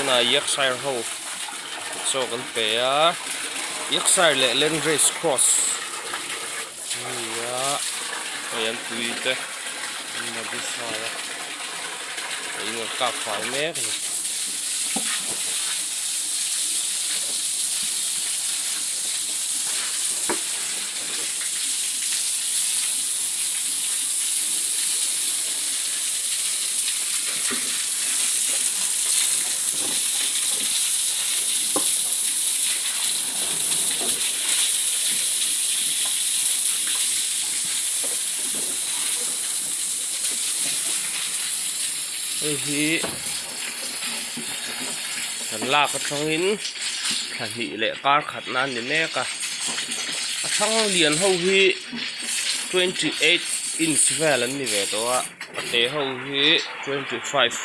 Tunah Yorkshire ho chaw kan pe a, Yorkshire leh Landrace cross a ni a, hei an tui te an modify a, hei in an kap fai mek a ni. Hei hi kan lak atangin thla hnih leh kar khatna a ni mek a a thang lian ho hi 28 inch vel an ni ve tawh a. A te ho hi 25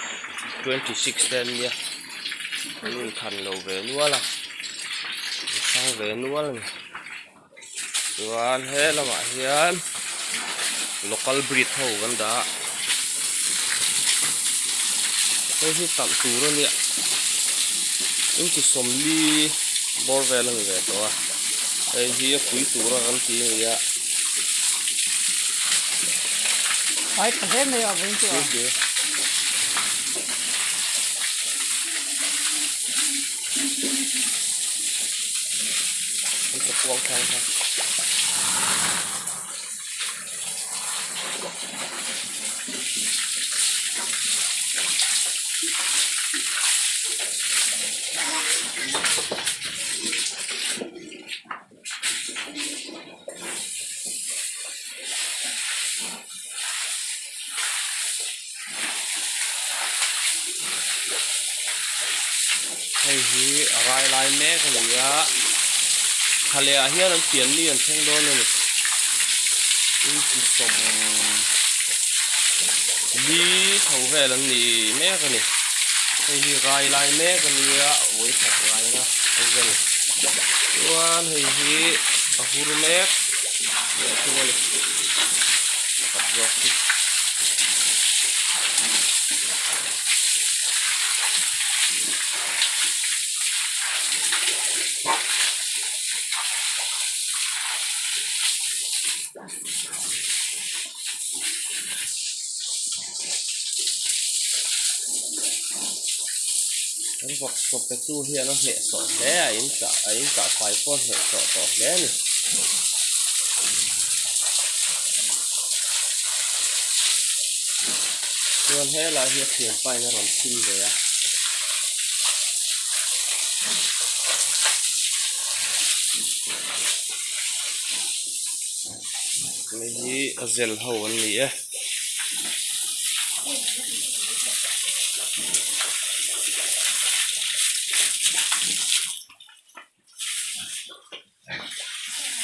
26 te an nia an inkhan lo ve nual a an hrang ve nual a ni chuan he lamah hian local breed ho kan dah a hei hi talh tur a nia inchi sawmli bawr vel a ni ve tawh a hei hi a pui tura kan ti a ni a. Ai tha hle mai a vawiin chu a. An chakuang thang kha. Hei hi a rai lai mek a ni a thla ah hian an pian ni an thleng dawn a ni inti sawm li tho vel an ni mek a ni hei hi rai lai mek a ni a vawikhat raina a vel. Chuan hei hi a hur mek leh thung a ni pakhat zawk hi. Kan vawk chaw pe tu hian a hnehsawh hle a in kah a in kah fai pawh a hnehsawh tawh hle a ni. Chuan helai hi a thianpa in a rawn thim ve a. Hei hi a zel ho an ni e.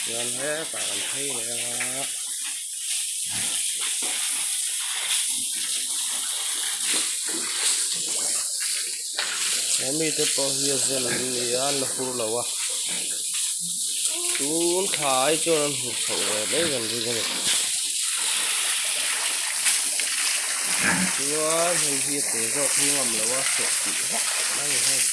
Chuan hetah kan phei leh anga he mite pawh hi a zel an ni a an la hur lo a tun thla ai chuan an hur chhoh ve mai kan ring a ni. Chuan hei hi a te zawk hi ngam lo a sawh tih vak mai a hei.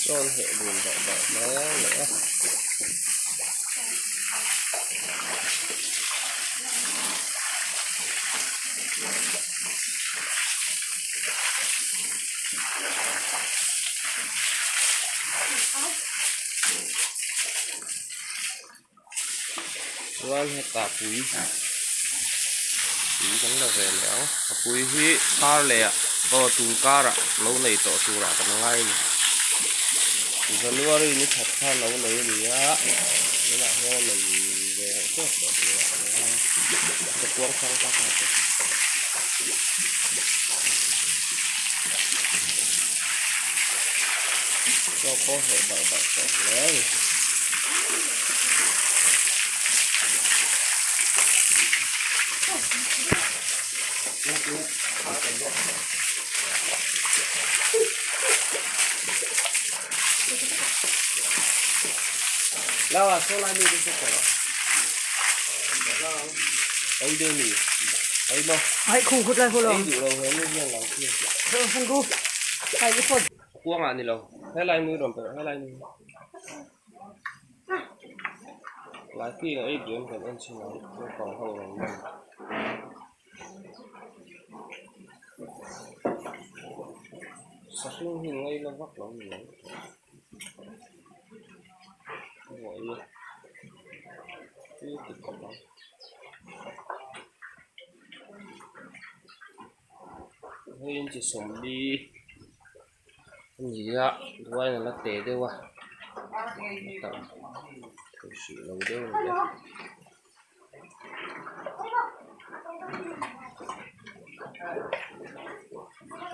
Chuan heh dun deuh deuh hle leh a. Chuan hetah pui pui kan la ve leh ang a pui hi kar leh ah aw tun karah lo nei tawh turah kan ngai a ni January ni khat khan lo nei a ni a tunah hian a nei ve reuh tawk tawh turah kan ngai a chawkuang hrang tak a ni. Chaw pawh heh barh barh tawh hle a ni. Lawa saw lai mi te chu kawrh a. Ei deuh mi. Ei maw. Ai khu khut lai khu lo. Ei duh lo he mi hian lo khi. Phun ku. Ai i phun. Kuangah ni lo. Helai nui rawn perh helai nui. Lai khi ang ei duh em kan en chin ang naupang ho rawn man. Sahring hi ngaina vak lo ni ang. Vawi tui ti khawp ang. Hei inchi sawmli a ni a ruain a la te deuh a a tam thei hrih lo deuh a ni a.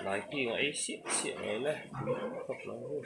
Lai king a ei siah siah mai le khawp lo hu.